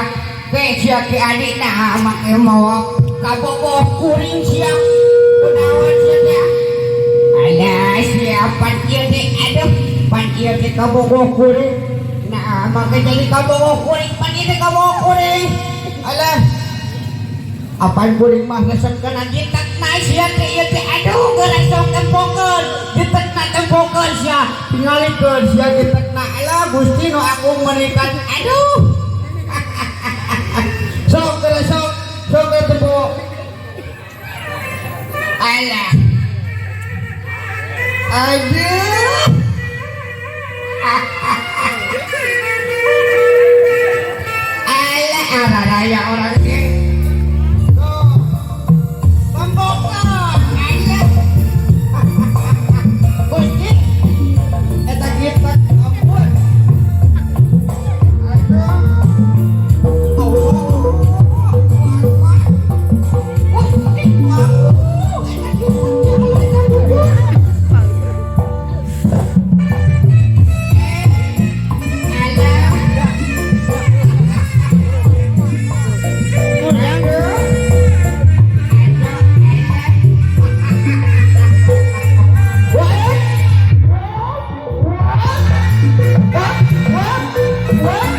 sia ke sia ke adik nah make mawa kabogoh kuring sia kunaon sia teh. Alah sia pan ieu teh, aduh, pan ieu teh kabogoh kuring nah make jadi kabogoh kuring, pan ieu teh kabogoh kuring. Alah, apaan kuring mah resep kana jitakna sia teh ieu teh. Aduh, geura sok tempokeun jitakna, tempokeun sia, tingalikeun sia jitakna. Alah, Gusti nu agung meunikan, aduh, sok geura, sok sok geura tempo. Alah, aduh, alah, araraya orang teh. Sok tempokeun. Alah, Gusti, eta jitak, ampun, aduh. Oh, Gusti, ampun, eta jitak. Alah, aduh, aduh. Wah, wah, wah, wah.